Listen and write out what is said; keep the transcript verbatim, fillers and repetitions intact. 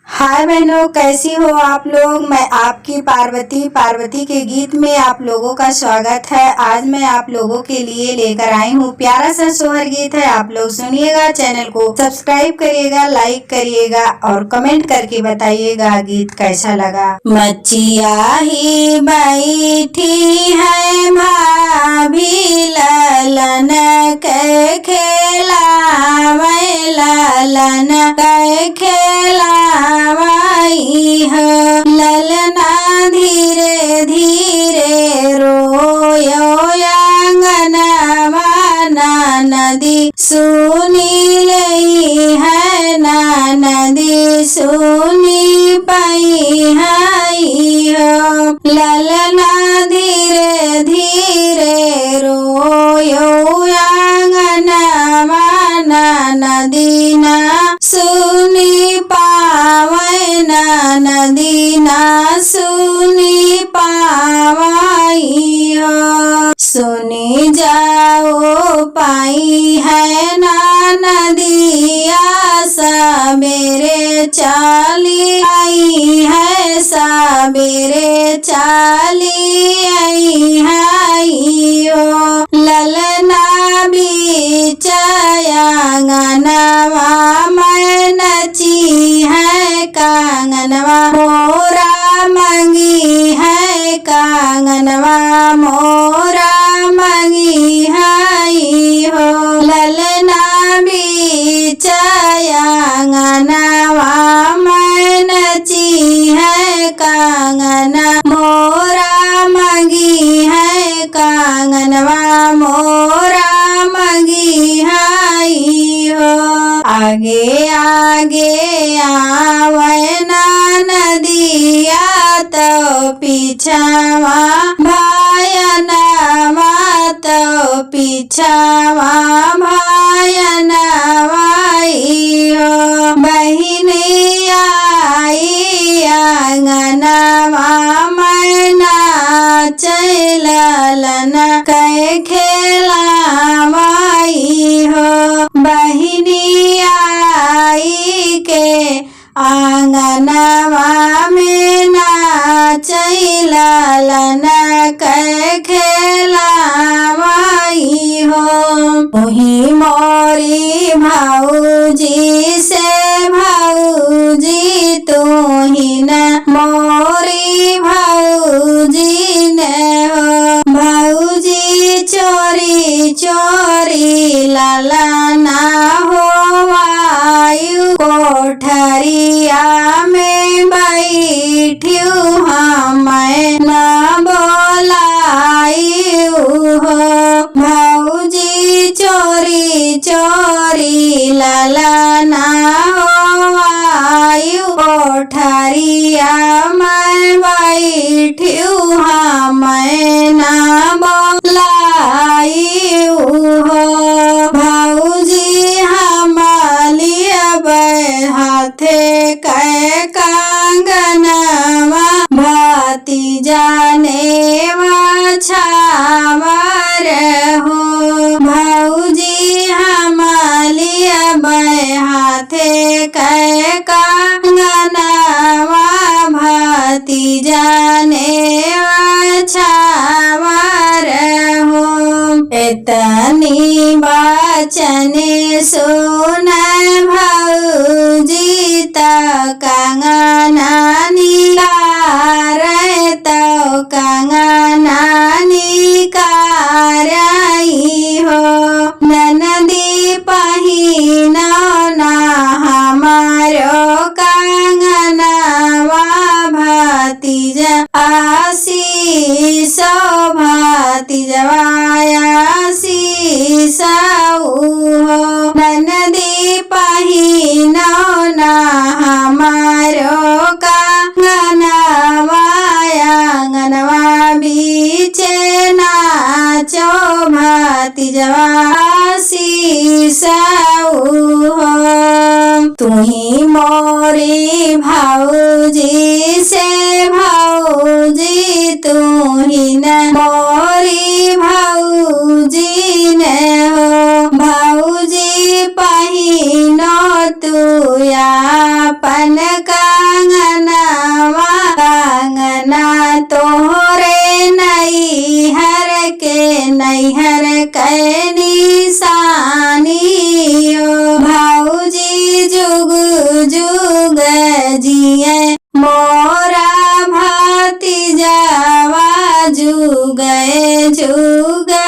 हाय बहनों, कैसी हो आप लोग? मैं आपकी पार्वती। पार्वती के गीत में आप लोगों का स्वागत है। आज मैं आप लोगों के लिए लेकर आई हूँ प्यारा सा सोहर गीत है, आप लोग सुनिएगा। Channel को subscribe करिएगा, like करिएगा और comment करके बताइएगा गीत कैसा लगा। मचिया ही बैठी है भाभी, ललन के खेलावे, ललन के खेलावई हो। ललना धीरे धीरे रोयो, आंगनवा ननदी सुनी लई है, ननदी सुनी पई है हो। ललना धीरे धीरे रोयो, आंगनवा ननदी ना सुनी पावै, ननदी ना सुनी पावई हो। सुनी जाओ पई है ननदिया, सबेरे चाली आई है, सबेरे चाली आई है हो। ललना बीच आंगनवा में नची है, कांगनवा मोरा मंगी है, कांगनवा मोरा मंगी है हो। ललना बीच आंगनवा में नची है, कांगना मोरा मंगी है, कांगनवा मोरा मंगी है हो। आगे आगे आवै ननदिया, तो पीछवा भायनवा, तो पीछवा भायनवा ई हो। बहिनी आई आंगनवा में नाचै, ललन के खेलावई हो। बहिनी आई के आंगनवा में नाचै, ललन के खेलावई हो। तुही मोरी भौजी से भौजी, तुही न मोरी भौजी ने हो। भौजी चोरी चोरी ललना होवायु, कोठरिया में बैठियु हमै न बोलायु हो। भौजी चोरी चोरी ललना होवायु, कोठरिया में बैठियु हमै न बोलायु हो। भौजी हम लियबै हाथे कै कांगनवा, भतीजा नेवा छावर हो। भौजी हम लियबै हाथे कै कांगनवा, भतीजा नेवा छावर हो। एतनी बाचन सुन भौजी, त कंगना निकारै, त कंगना निकारई हो। ननदी पहिनो ना हमारो कंगनवा, भतीजा आशीष, भतीजवा आशीष हो। ननदी पहिनो ना हमारो कंगनवा, आंगनवा बीचे नाचो, भतीजवा आशीष हो। तुही मोरी भौजी से भौजी, तुही न मोरी भौजी ने हो। भौजी पहिनो तू आपन का जुगे जुगे